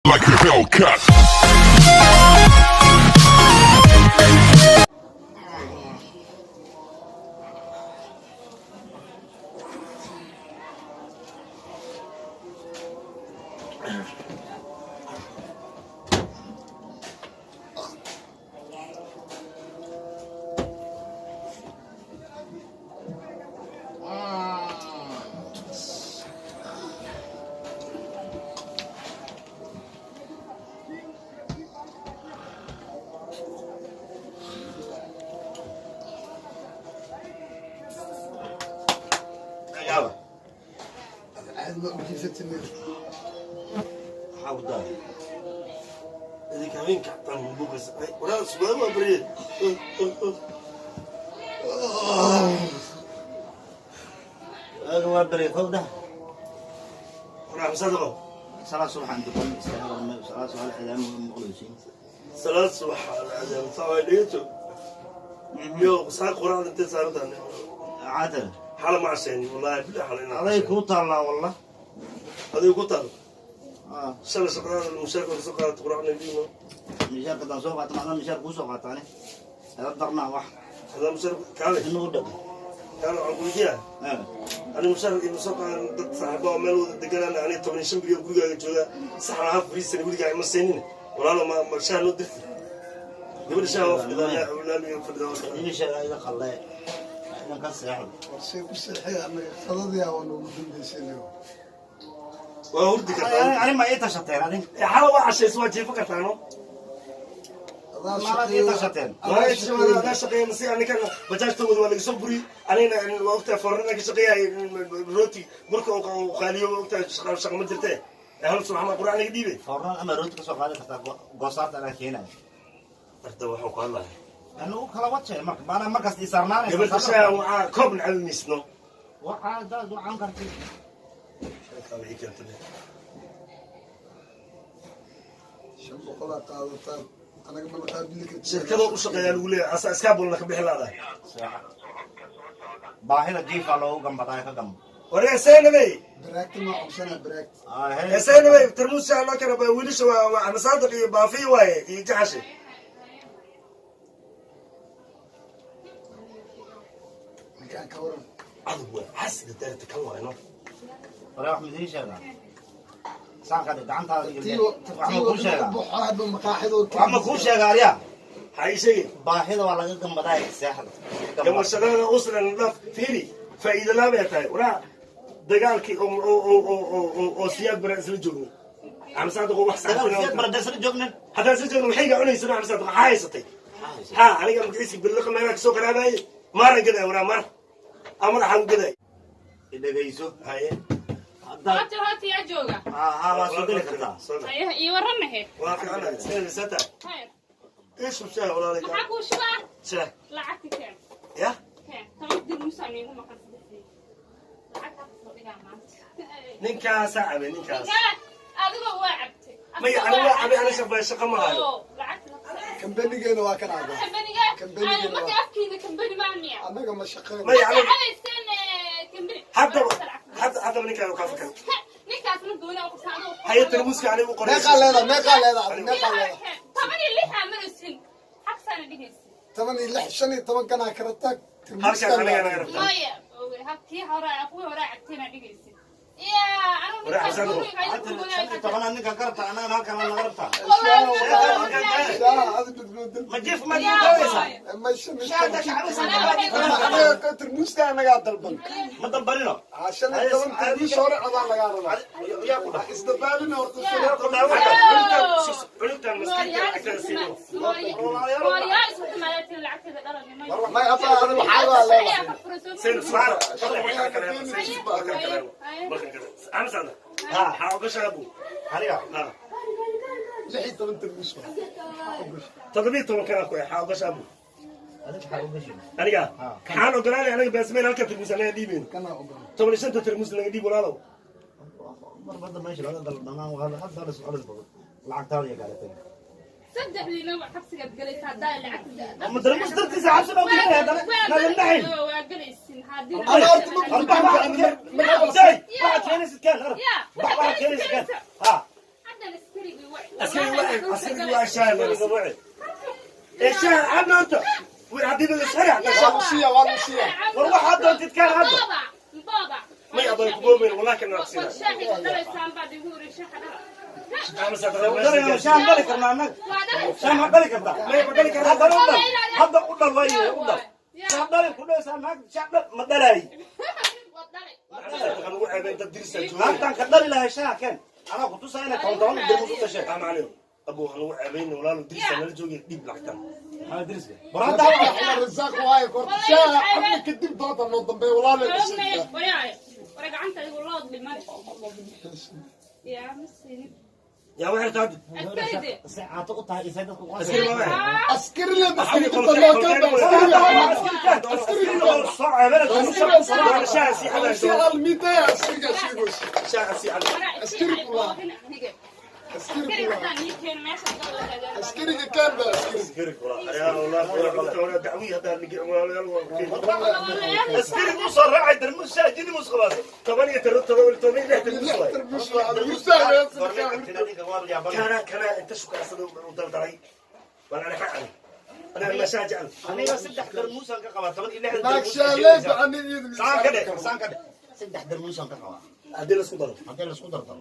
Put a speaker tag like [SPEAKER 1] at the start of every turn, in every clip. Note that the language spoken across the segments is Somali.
[SPEAKER 1] Like a Hellcat.
[SPEAKER 2] Yaaba.
[SPEAKER 3] Aad ma ujiisatine.
[SPEAKER 2] Maxaa ku daaray idinka habeenka xataa mbuuqaysa waraa subaad waa beriye.
[SPEAKER 4] Waaga waa baryay, kow dheh.
[SPEAKER 2] Waraa xamsadaqo.
[SPEAKER 4] Salaad subaxaan dukan iska hadalnay, salaad subax la xidaam maqleysiin.
[SPEAKER 2] Salaad subax alcadaam dhegeyto yo saa quraacda intee saarantahay?
[SPEAKER 4] Caadal.
[SPEAKER 2] Xala ma cashaynin, wallahi bilahi xala inaan
[SPEAKER 4] aday kuu taallaa wallah.
[SPEAKER 2] Adiga ku taal.
[SPEAKER 4] Ah.
[SPEAKER 2] Shalay shaqadaada mushaarka soo qaadata quraacna diino.
[SPEAKER 4] Mishaarka daan soo qaata, macnaa mishaar kuu soo qaataane ada darnaa wax.
[SPEAKER 2] Hadaa mushaar kaale.
[SPEAKER 4] Inuu dhag.
[SPEAKER 2] Kaale, waxaan ku weydiiyaa, ani mushaar ima soo qaadan, dad saaxiiba oo meel wada deganaan, ani 15 beriyo gurigaaga joogaa, saxan ahaan fariisan weligaa ima siinin. Walaalo, ma shaah noo dirti? Gabadha shaah waa fadhidaa, laamiga fadhidaa waa kana.
[SPEAKER 4] Idin sheegaa, iga qallee, idan ka seexdo.
[SPEAKER 3] Warsay ku seexay, annaga qadadii aa noogu dambaysanayo.
[SPEAKER 2] Waa hurdi kartaa.
[SPEAKER 4] Ani ma ii tashateen adin?
[SPEAKER 2] Xala waa cashaysa, waa jiifo kartaa no.
[SPEAKER 3] Adaa
[SPEAKER 4] Maalaad ii tashateen.
[SPEAKER 2] Adaa shaqeeya mase anikan bajaajtooda waa laga soo buriyey, anigna waa ogtahay foornada ka shaqeeyahay, rooti burka oo qaaliyo, waa ogtahay, shaqa ma jirte, hal subax ma quraac naga dhiibay?
[SPEAKER 4] Foornada ama rooti ka soo qaadi kartaa, goosaarta anaa keenaya.
[SPEAKER 2] Horta waxaan ku hadlahay.
[SPEAKER 4] Anu kala wajay marka maanaa markaas ii saarnaanaysa.
[SPEAKER 2] Gabarta shaaha waxaa koob nacabi maysno.
[SPEAKER 4] Waxaa daad wacan karti.
[SPEAKER 2] Wixii keentay.
[SPEAKER 3] 500 aa qaadataan, anaga ma naqaabili karti.
[SPEAKER 2] Shirkadoo u shaqeeyaa lagu leeyahay asa iskaabulna ka bixi laadahay.
[SPEAKER 4] Baahida jiifaa loogu gambadaa, ka gamba.
[SPEAKER 2] Waree seenabey.
[SPEAKER 3] Baraagta maa codsanaa, baraagta.
[SPEAKER 2] Seenabey, tarmuus shaaha noo keena. Baa wiilasha waa Axmed Saadiq iyo Baafiy waaye iyo Jaxashe.
[SPEAKER 3] Ninkaan ka waran?
[SPEAKER 2] Cadow waa xasida daarta kan waayno.
[SPEAKER 4] Hore wax ma idiin sheegaa? Saan ka dhig gacantaada iyo
[SPEAKER 3] Tartiibo.
[SPEAKER 4] Wax ma kuu sheegaa?
[SPEAKER 3] Baxo hadba maqaaxidoo.
[SPEAKER 4] Wax ma kuu sheegaa aryaa?
[SPEAKER 2] Maxaa ii sheegay?
[SPEAKER 4] Baahida waa laga gambadaa, seexda.
[SPEAKER 2] Gamashadada usran dhaaf, fiiri, faa'iido laabay tahay. Waraa dagaalkii oo Siyaad Bare isla joognay, Axmed Saadiq oo wax
[SPEAKER 4] Dagaal Siyaad
[SPEAKER 2] saxan.
[SPEAKER 4] Bare isla joognin.
[SPEAKER 2] Haddaan isla joogno, maxay ga cunaysa Axmed Saadiq? Maxaa haysatay? Ha, aniga magaciisa biliqa meelaha kasoo qaraabaye, maaran gaday, waraa maar ama madaxaan gaday.
[SPEAKER 4] Dhegayso.
[SPEAKER 2] Haye.
[SPEAKER 4] Haddaad
[SPEAKER 5] Horta horta yaa jooga?
[SPEAKER 4] Ha, waa soo geli kartaa.
[SPEAKER 5] Haye, ii warramahe.
[SPEAKER 2] Waa fiicanahay, seta.
[SPEAKER 5] Hayr.
[SPEAKER 2] Iisub shaah, walaalay.
[SPEAKER 5] Maxaa kuu shubaa?
[SPEAKER 2] Shaah.
[SPEAKER 5] Lacagta keen.
[SPEAKER 2] Ya.
[SPEAKER 5] Keen 10 dirmusaa niigu maqan saddexdii lacagta kasoo dhigaa maanta.
[SPEAKER 2] Ninkaasaa cabay, ninkaas.
[SPEAKER 5] Ninkaa adigoo waa cabtay.
[SPEAKER 2] Maya, ani waa cabay, ani shaqa shaqa ma hayo.
[SPEAKER 5] Oo, lacagta.
[SPEAKER 3] Kambanigeena waa kan adaa.
[SPEAKER 5] Kambaniga.
[SPEAKER 3] Kambaniga.
[SPEAKER 5] Marka afkiina kambani maa miya?
[SPEAKER 3] Annaga ma shaqeyn.
[SPEAKER 2] Maya,
[SPEAKER 5] marka cabayseen kambani.
[SPEAKER 2] Haddaba hadda haddaba ninkaa kaa fakar.
[SPEAKER 5] Ninkaasna gooni u qabsan adoo.
[SPEAKER 2] Haye, tarmuuska anigu qoray.
[SPEAKER 3] Meeqaa leedahay? Meeqaa leedahay? Meeqaa leedahay?
[SPEAKER 5] 16 maraysin xagsaana dhigaysin.
[SPEAKER 3] 16, 15 kanaa kala tag.
[SPEAKER 2] Halkan aniga naga rabtaa.
[SPEAKER 5] Maya, habkii hore, kuwii hore cabtayna dhigaysid ya anigu.
[SPEAKER 2] Warax xasan.
[SPEAKER 4] 15 ninkan ka rabtaa, annagana halkan naga rabtaa.
[SPEAKER 3] Shaaha adi badmoodal.
[SPEAKER 4] Ma jiif ma diidaysaa?
[SPEAKER 3] Ma shan iyo
[SPEAKER 4] Shaaha
[SPEAKER 3] toban.
[SPEAKER 4] kacbaysa.
[SPEAKER 3] Anaga tarmuuska anagaa dalban.
[SPEAKER 4] Ma dalbanino.
[SPEAKER 3] 15 tarmuus hore adaa lagaa rabaa.
[SPEAKER 4] Yaa ku dhax.
[SPEAKER 3] Isdabaalina horta 15.
[SPEAKER 2] Cunugtan maskiinka lacagtada siino.
[SPEAKER 3] May abaa, adi waxaa leedahay.
[SPEAKER 2] Sen suara markan kale, markan kale, markan kale. Axmed Saadiq, ha ha, ogashaa bu.
[SPEAKER 4] Aniga.
[SPEAKER 2] Ha.
[SPEAKER 3] 16 tarmuus waa.
[SPEAKER 2] 17 kana ku ha ogashaa bu.
[SPEAKER 4] Adiga maxaa u gashay?
[SPEAKER 2] Aniga maxaan ogolaanay? Aniga baasmeel halka tarmuus anaga dhiibeyno.
[SPEAKER 3] Kanaa ogola.
[SPEAKER 2] 15-ta tarmuus naga dhiib, walaalow.
[SPEAKER 4] Mar badda meesha laga dal dhammaan waa hadda la socon badan. Lacagtaada iyo kale tagay.
[SPEAKER 5] Saddexdiina xabsigaad galaysa haddaa lacagta.
[SPEAKER 4] Ma darmuus dartiisa xabsi baa gelinaya haddana naga naxin.
[SPEAKER 5] Waa galaysin haddii.
[SPEAKER 3] Ana horta ma
[SPEAKER 4] Arbax waxaad zay waxaad keenaysid keen arab.
[SPEAKER 5] Ya.
[SPEAKER 4] Wax waxaad keenaysid keen. Ha.
[SPEAKER 5] Haddan askariga
[SPEAKER 2] Askari waa shaah ee shaah cabna horta way haddii la sharax.
[SPEAKER 3] Waa lagu siiyaa, waa lagu siiyaa.
[SPEAKER 4] War waxaad doontid kaan hadda.
[SPEAKER 2] May adan kuboobayn wallahi kana naqsina.
[SPEAKER 4] Shaah dhali karnaa annaga? Shaah ma dhali kartaa?
[SPEAKER 2] May ma dhali karnaa.
[SPEAKER 4] Haddana u dhal, hadda u dhal, waaye u dhal. Shaah dhali ku dhaysaa naag, shaah dhal ma dhalaay.
[SPEAKER 2] Waxaan ugu ceebayn dad dirisa jooga.
[SPEAKER 4] Naagtaan ka dhali lahay shaah keen, anaa ku tusaa inay 10 10 dirmus u dhasheen.
[SPEAKER 2] Macalin abu, waxaan ugu ceebayn walaalo dirisa nala joogay, dhiib lacagtan.
[SPEAKER 4] Maxaa diriska? War hadda
[SPEAKER 3] Alla rasaaq waaye korta shaaha cabna kadib doonta noo dambeeya walaalay u sheegtaa.
[SPEAKER 2] Yaa waxay tahay?
[SPEAKER 4] Si caato u tahay isay dadku.
[SPEAKER 2] Askari ma waxa?
[SPEAKER 3] Askari le maxaa ku taloo kan askari?
[SPEAKER 4] Soo ceebana.
[SPEAKER 2] Shaah si xalaal.
[SPEAKER 3] Si almida askariga sheegayso.
[SPEAKER 2] Shaah si xalaal.
[SPEAKER 3] Askari kula, askari kula, askariga kan ba askari.
[SPEAKER 2] Askari kula ayaa wallahi dacwi hadda nigi walaalayaal waa
[SPEAKER 4] Askari u soo raacay darmus shaah jini mus qabaas.
[SPEAKER 2] 10 iyo 10 10 16 tarmus waay.
[SPEAKER 3] Tarmuus waa lagu saaray.
[SPEAKER 2] Kana kana inta shukaasada u daldalay waan ana xaqan ana ma shaah jecel.
[SPEAKER 4] Aniga saddex darmuusaan ka qabaa 16.
[SPEAKER 3] Naag shaalay bacani idin.
[SPEAKER 4] Saan ka dheh, saan ka dheh, saddex darmuusaan ka qabaa.
[SPEAKER 2] Haddii la isku daro.
[SPEAKER 4] Haddii la isku dardaro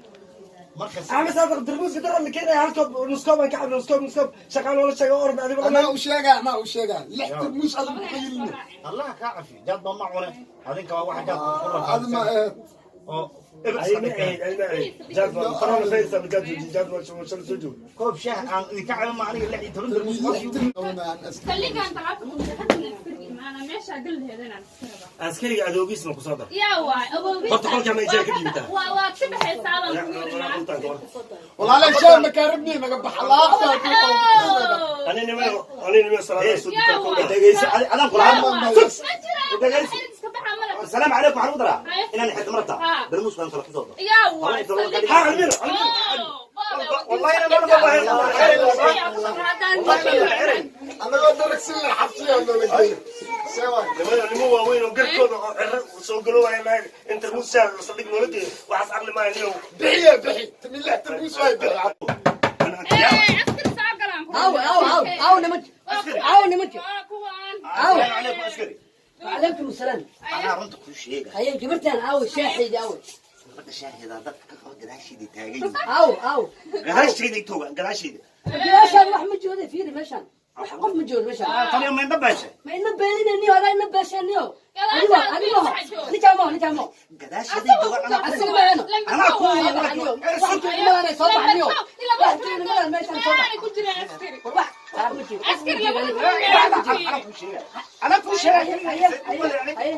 [SPEAKER 4] marka.
[SPEAKER 2] Axmed Saadiq darmuuska daran la keenaya hal koob, nus koob aan ka cabno, nus koob, nus koob shaqaan loola sheego orod adiga.
[SPEAKER 3] Anaa u sheegaa, anaa u sheegaa, lix tarmuus adigu ku qayilino.
[SPEAKER 4] Allah kaa cafiyo, jaad baa ma cune, adinka waa waxa jaadka ku
[SPEAKER 3] adi ma ahayd.
[SPEAKER 4] Oo
[SPEAKER 2] ay ma ahayd, ay ma ahayd, jaad baa corona virus ama jaad jooji, jaad waa soo soo joog.
[SPEAKER 4] Koob shaah aan idinka cabin ma aniga 16 darmuus qofkii.
[SPEAKER 2] Askariga adoogiis ma ku soo dar horta qolka ma ijaar ka dhiibtaa?
[SPEAKER 3] Walaalay shaah makaaribni naga baxa laaqta.
[SPEAKER 2] Ani nima, ani nima salaada soo dukaa ku dhaa.
[SPEAKER 4] Dhegeyso, adaan kula dhegeyso. Asalaamu calaykum, waxaan ugu daraa inaan xirto marabta darmuuskaan kala kusoo daro.
[SPEAKER 2] Ha almiro almiro.
[SPEAKER 4] والله انا ما بهي.
[SPEAKER 3] Anagoo daragsin la xabsiyaa loola geeyo see waay.
[SPEAKER 2] Nimada nimo waaweyn oo garkooda oo ciro soo galowaya naag in tarmuus shaah saldhig loola geeyo waxaas caqli maayo niyow.
[SPEAKER 3] Bixiya, bixi 16 tarmuus waay, bixi.
[SPEAKER 6] Aw aw aw aw nimanka, aw nimanka.
[SPEAKER 4] السلام عليكم askari.
[SPEAKER 6] وعليكم السلام.
[SPEAKER 4] Anaa runta kuu sheega.
[SPEAKER 6] هيا gabartaan aw shaaxayda aw.
[SPEAKER 4] Gabadha shaaheeda dadka ka qaba gadaasheeda taagan yihiin.
[SPEAKER 6] Aw aw.
[SPEAKER 4] Gadaasheeda toogan, gadaasheeda.
[SPEAKER 6] Gadaashaan wax ma jooda, fiiri meeshaan wax qof ma joodo meeshaan.
[SPEAKER 4] Tani ma indha beesha?
[SPEAKER 6] Ma ina beeninaniyo, adaa ina beeshaniyo, adigo adigo ninkaa ninkaa.
[SPEAKER 4] Gadaasheeda toogan anaa.
[SPEAKER 6] Asiga ma heno.
[SPEAKER 4] Anaa ku
[SPEAKER 6] wax jooga malaan soo baxniyo, wax jooga malaan meeshaan soo bax. War wax ma joogo.
[SPEAKER 4] Anaa kuu sheega, anaa kuu sheega.
[SPEAKER 6] Haye haye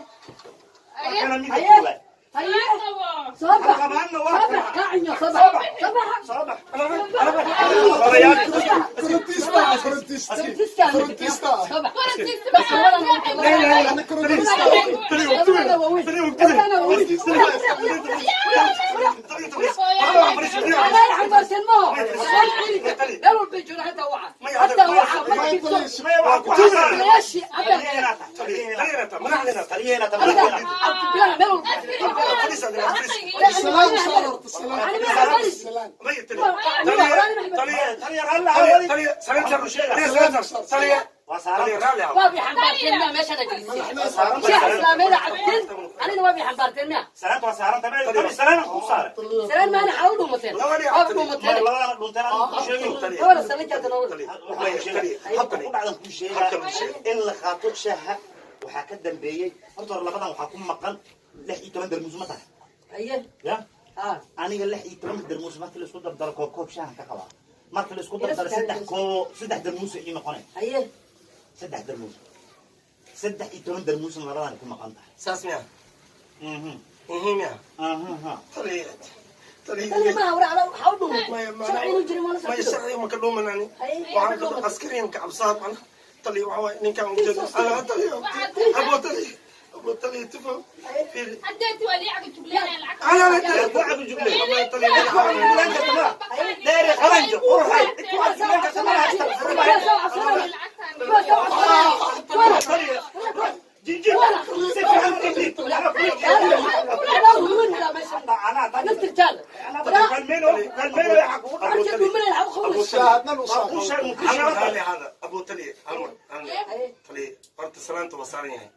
[SPEAKER 4] Kana mid
[SPEAKER 6] haye
[SPEAKER 4] toogan.
[SPEAKER 6] Haye soo bax, soo bax kaacinyo, soo bax, soo bax.
[SPEAKER 4] Soo bax.
[SPEAKER 3] Korotista, korotista, korotista.
[SPEAKER 6] Soo bax.
[SPEAKER 3] Ana korotista. السلام صار السلام السلام.
[SPEAKER 4] In la qaato shaaha waxaa ka dambeeyey horta hore labadan waxaa ku maqan 16 darmuus ma tahay ya? Aniga 16 darmuus marka la isku dardaro koob koob shaahan ka qabaa, marka la isku dardaro saddex koob, saddex darmuus ii noqonay, saddex darmuus, 13 darmuusna labadan ku maqan tahay.
[SPEAKER 2] Saas miya? Miya? Maya, sharciga ma ka dhuuman ani, waxaan ka askariyan ka cabsaa macna tali waxa waaye ninkaan ujeedo ana tali abo tali abo tali tifo fiiri ana la tali
[SPEAKER 4] Ku cabu jugley.
[SPEAKER 2] abo tali.
[SPEAKER 4] Dheeri qalanjo quruxay ku jinjin si fiican u
[SPEAKER 3] Shaahadnan u
[SPEAKER 4] Waa kuu
[SPEAKER 3] saaqo.
[SPEAKER 4] sheeg, ma kuu sheeg.
[SPEAKER 2] Raalli ahaada, Abuu Taliye, hal mar, hal mar. Taliye, horta salaanta waa saaran yahay.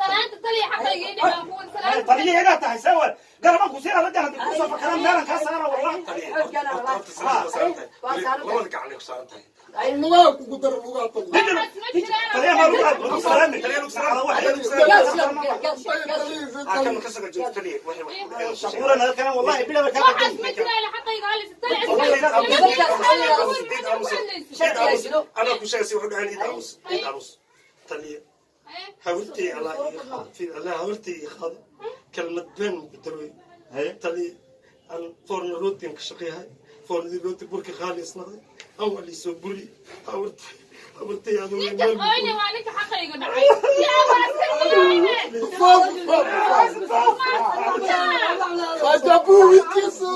[SPEAKER 5] Salaanta taliya xaqayga ii dhibaan kuwan salaanta.
[SPEAKER 4] Taliyaheegaa tahay sawa garaban ku siina la hadii kusoo fakaraan meelan kaa saara wallah.
[SPEAKER 2] Taliye, horta salaanta waa saaran tahay.
[SPEAKER 6] Waa saaran tahay.
[SPEAKER 2] Labada gacan ay ku saaran tahay.
[SPEAKER 3] Lugaha kugu dara, lugaha taliya.
[SPEAKER 5] Waxaas ma jiraan.
[SPEAKER 4] Taliya ma lagu salaami.
[SPEAKER 2] Taliya, lagu salaami.
[SPEAKER 4] Taliya, lagu
[SPEAKER 6] Gaal
[SPEAKER 4] salaami.
[SPEAKER 6] gaal gaal gaal.
[SPEAKER 2] Ah, kan ka soo joogto, taliye, waxay wax ku dhaceen.
[SPEAKER 4] Shakuura naga keenan wallahi bila way kaa
[SPEAKER 5] Waxaas ma jiraan, xaqayga halis taliya.
[SPEAKER 2] Anaa ku sheegay si wax u dhaceen, iid aamus, iid aamus. Taliye, hawartii Allah ii qaado, Allah hawartii ii qaado. Kelmad been ku darwey. Taliye, aan foorna rootin ka shaqeeyahay. Foornadii rooti burka qaali isnaqday. Aan waa liisoo buri. Hawartii, hawartii adoo
[SPEAKER 5] Ninkaas ooyne waa ninka xaqayga dhacay. Yaa waa askari.
[SPEAKER 3] Dufaan, dufaan, dufaan. Waa wiilkiisa.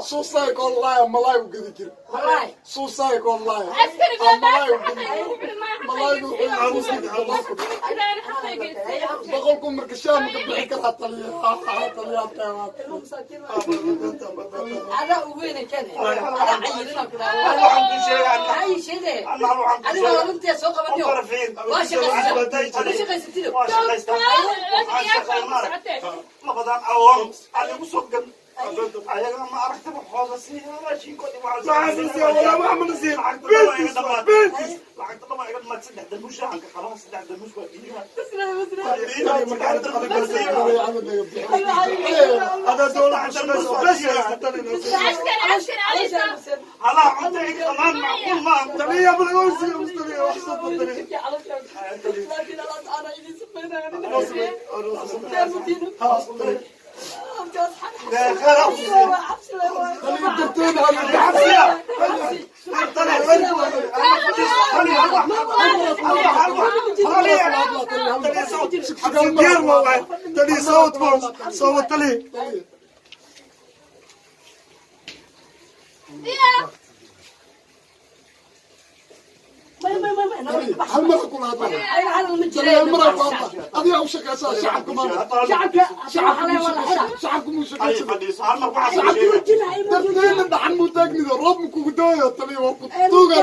[SPEAKER 3] Suusaay online malaay u gadi jira. Suusaay online.
[SPEAKER 5] Askari baa xaqayga ku xidhan
[SPEAKER 3] Malaay boqolku marka shaam ka bixi karaa taliya. Taliya teewaad.
[SPEAKER 6] Adaa u weyn kan. Adaa cayilina ku dhaw.
[SPEAKER 4] Waxaan kuu sheegaa.
[SPEAKER 6] Ay sheede.
[SPEAKER 4] Anna waxaan kuu
[SPEAKER 6] Adiga
[SPEAKER 4] sheegaa.
[SPEAKER 6] runtii soo qabaniyo. Waa shaqaysatay. Waa shaqaysatay.
[SPEAKER 4] Waa shaqaystaa. Waxaan shaqeyn maarag. Labadan awoon aan igu soo gan. Ayagana ma aragta waxooda siiya raashinkoodii lacagta dhama iga dhamaad saddex dalmuus aan ka qabaa saddex dalmuus waa biyaha.
[SPEAKER 2] Adaa dowladda shaqeyso, bes haysta, taliye.
[SPEAKER 5] Askari, askari alisa.
[SPEAKER 4] Halaa cunta iga dhamaan macquul maaha.
[SPEAKER 2] Taliye, bal iga horsiiyo, taliye, wax soo bar, taliye.
[SPEAKER 3] Taliya darteeda hal
[SPEAKER 2] Diyaar waa waay. Taliye, soo wad, soo wad, taliye.
[SPEAKER 3] Hal mar ku lahaa. Taliya hal mar ku lahaa. Adiga u shaqeysaa shacabka maanta. Shacabka muu shaqeysaa. Darteena dhaxan muu taagnido roob muu kugu dooyo taliya waa ku tuugaa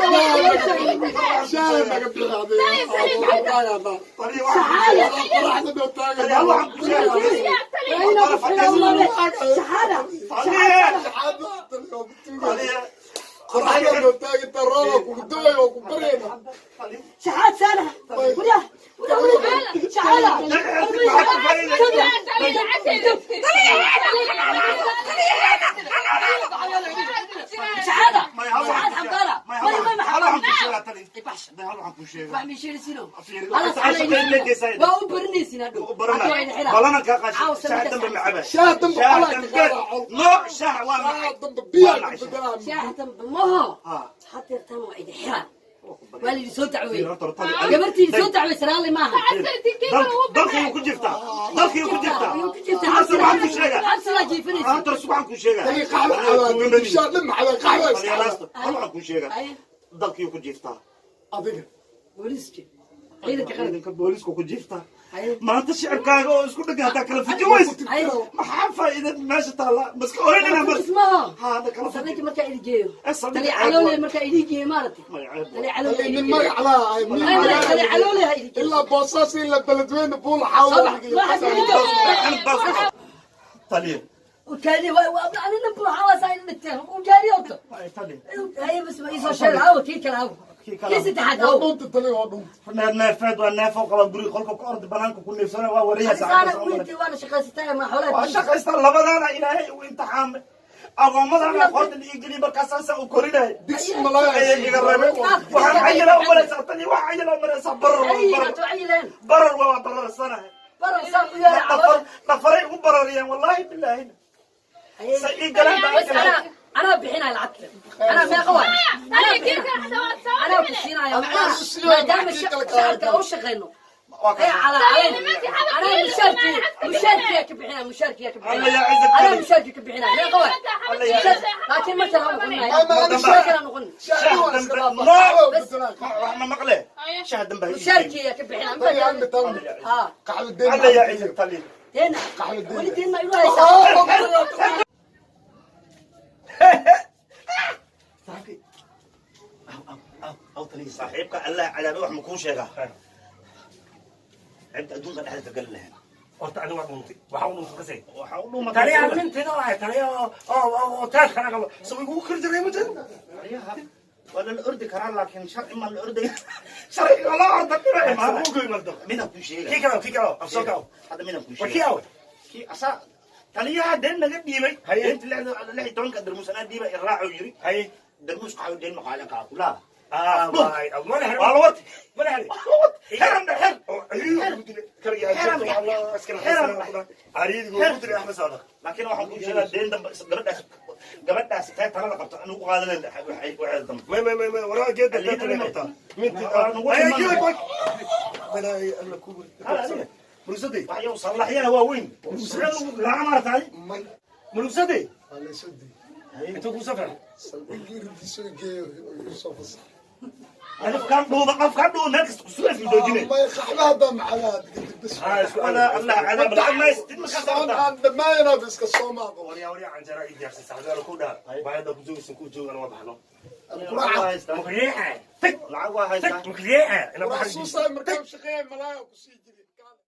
[SPEAKER 3] shaah naga bixi adiga. Qoraxda noo taagan. Shaxaada taliya waa ku tuugaa. Qoraxda noo taagan roob waa kugu dooyo waa ku baryayna.
[SPEAKER 6] شحات سنة ولا ولا شحالة. شحالة شحات حمدالة ما ما ما يشيل سينو خلاص waa u barinaysin hadhow.
[SPEAKER 3] Shaah dambe qolaa ka qaadaa.
[SPEAKER 4] Nooc shaah waa
[SPEAKER 3] Shaah dambe biyaa ka bedelaa.
[SPEAKER 6] Shaaha dambe maho hadeertan waa idin xiraan, waa la idin soo dacweeyey, gabartii idin soo dacwey saraali maaha.
[SPEAKER 4] Dalkaygu ku jirtaa, dalkaygu ku jirtaa.
[SPEAKER 6] Ayuu ku jirtaa.
[SPEAKER 4] Horta waxaan ku sheegaa.
[SPEAKER 6] Xabsigaa jiifanaysa.
[SPEAKER 4] Horta waxaan ku sheegaa.
[SPEAKER 3] Taliya qaxwo cabaa. Shaah dhan maxaa qaxwo iska cabaa.
[SPEAKER 4] Hal waxaan ku sheegaa. Dalkaygu ku jirtaa.
[SPEAKER 3] Adiga.
[SPEAKER 6] Booliiska, ciidanka qaranka.
[SPEAKER 4] Ciidanka booliisku ku jirtaa. Maanta shicibkaaga oo isku dhagan haddaa kala fuji weyse, maxaa faa'iida meesha taalla? Maska oranina mar
[SPEAKER 6] Ismaho
[SPEAKER 4] haada kala fuji.
[SPEAKER 6] Saldhigga markaa idin geeyo.
[SPEAKER 4] Eh, saldhigga
[SPEAKER 6] Tali
[SPEAKER 4] ceeb
[SPEAKER 6] caloole
[SPEAKER 4] waay.
[SPEAKER 6] Markaa idin geeyo maaragtay.
[SPEAKER 4] May ceeb
[SPEAKER 6] Tali
[SPEAKER 4] waay.
[SPEAKER 6] caloole
[SPEAKER 3] Taliya
[SPEAKER 6] idin
[SPEAKER 3] nin
[SPEAKER 6] geeyo.
[SPEAKER 3] magac laha ay nin
[SPEAKER 6] Ay,
[SPEAKER 3] magac
[SPEAKER 6] tali caloole ha idin geeyo.
[SPEAKER 3] ilaa Boosaas ilaa Beledweyne buul xaawo.
[SPEAKER 6] Sabax ma
[SPEAKER 4] Taliya.
[SPEAKER 6] وكاني انا نبو حواس هاي التين وكاني اوتو.
[SPEAKER 4] Ay, taliya.
[SPEAKER 6] هاي بس ما يسوى شيء هاو كي كلا هاو كي ستحد
[SPEAKER 3] Waa
[SPEAKER 6] هاو.
[SPEAKER 3] dhunta taliya, waa dhunta.
[SPEAKER 4] Neef neefeed waa neef oo qaba guriga qolka ku ordi banaanka ku neefsana waa wariya.
[SPEAKER 6] انا وانت وانا شقيستها ما
[SPEAKER 4] Waa
[SPEAKER 6] حولها.
[SPEAKER 4] shaqaystaa labadaana Ilaahay uu imtixaamay agoommadana qoorta la ii geliy markaasaasa u korinay.
[SPEAKER 3] Digsi malaay.
[SPEAKER 4] Ayay iga reebay. Waxaan cayila u malaysaa tani, wax cayila u malaysaa barar waa
[SPEAKER 6] اي
[SPEAKER 4] barar.
[SPEAKER 6] تعيلين.
[SPEAKER 4] Barar waa bararsanahay.
[SPEAKER 6] برا صار ويا
[SPEAKER 4] Dhafar dhafaray ugu barariyeen wallaahi bilaahi sa ii galaan baa
[SPEAKER 6] بس انا انا بحين العتل انا ما قوي انا بحين يا معنا ما دام شعبك او شغينه اي على علينا انا مشاركي مشاركي كبحنا مشاركي كبحنا.
[SPEAKER 4] الله يعزك.
[SPEAKER 6] انا مشاركي كبحنا يا قوي.
[SPEAKER 4] الله يعزك.
[SPEAKER 6] لكن ما ترى
[SPEAKER 3] ما أنا
[SPEAKER 6] مشاركي نغني.
[SPEAKER 3] Shaah waa iska dhaafaa. Qaxwo bedelaa.
[SPEAKER 4] Wax ma maqle shaah dambe.
[SPEAKER 6] مشاركي كبحنا.
[SPEAKER 3] Taliya hal mid, hal mid.
[SPEAKER 6] ها.
[SPEAKER 3] Qaxwo deen.
[SPEAKER 4] Alla yaa ciisag taliya.
[SPEAKER 6] دينا
[SPEAKER 3] Qaxwo deen.
[SPEAKER 6] ولدين ما يروح.
[SPEAKER 4] Saaxiibka Allah cadaabay, wax ma kuu sheegaa? Ceebta adduunka dhexda ka gali lahayn.
[SPEAKER 2] Horta aniga waa dhuntay, waxaa u dhuntay kasay.
[SPEAKER 4] Waxaa u dhumatay.
[SPEAKER 2] Taliyaha minteeda oo ahay taliya oo taas kana qabo soo igu kor jiray ma jiro.
[SPEAKER 4] Taliyaha waa lala ordi karaa, laakiin sharci ma la ordaya? Sharciga loo orda dhiba imaana.
[SPEAKER 2] Ugu imaldo.
[SPEAKER 4] Midaan kuu sheegaya.
[SPEAKER 2] Kii kale, kii kale af soo kaw.
[SPEAKER 4] Hadda midaan kuu
[SPEAKER 2] war kii
[SPEAKER 4] sheegaya.
[SPEAKER 2] aw.
[SPEAKER 4] Kii asaa taliyaha deen naga dhiibay.
[SPEAKER 2] Haye.
[SPEAKER 4] Deenta 16-ka darmuus anaa dhiiba iraacu yiri.
[SPEAKER 2] Haye.
[SPEAKER 4] Darmuus qaxwo deen maqaalin kaa kulaa.
[SPEAKER 2] Ah, waay, ma la
[SPEAKER 4] waa la wati.
[SPEAKER 2] Ma la heli.
[SPEAKER 4] Xeran dhe, xer.
[SPEAKER 2] Oo ayuu ugu dilay kaliya Allah askana ariidigu ugu dilay Axmed Saadaq.
[SPEAKER 4] Laakiin waxaan kuu sheegaa, deen dambe gabadhaas, gabadhaas intay talada qabto anigu u qaadanay waxay dambe.
[SPEAKER 2] May may may may, waraa geeda tani qabtaa minti
[SPEAKER 4] Nugu
[SPEAKER 2] ay
[SPEAKER 4] iman.
[SPEAKER 2] geeda balay alla ku murugsaday.
[SPEAKER 4] Waxyow sallaxyana waa weyn laga maartaay.
[SPEAKER 3] May.
[SPEAKER 2] Murugsaday.
[SPEAKER 3] Waa la soo diiday.
[SPEAKER 2] Intuu ku safar.
[SPEAKER 3] Saldhiggii ridisoo geeyo oo igu soo fasax.
[SPEAKER 4] Afkaan dhuuba, afkaan dhuuba, meel kasta kusugays madoojine.
[SPEAKER 3] May, qaxbaha baa macalaa kadib bas.
[SPEAKER 4] Wala Allah cadaab lacag maystid ma ka
[SPEAKER 3] Soon
[SPEAKER 4] socda.
[SPEAKER 3] aan dhammaanaba iska soomaaqo.
[SPEAKER 2] Waryaa, waryaa, canjeera ii diyaarsan saxdaal ku dhaa baayada ku joogaysan ku joogan waa baxno.
[SPEAKER 3] Quraaca.
[SPEAKER 2] Mukriica tag.
[SPEAKER 4] Lacag waa haystaa.
[SPEAKER 2] Tag mukriica ina baxan.
[SPEAKER 3] Quraac suusaay markaan shaqeeyay malaaya ku sii jiri.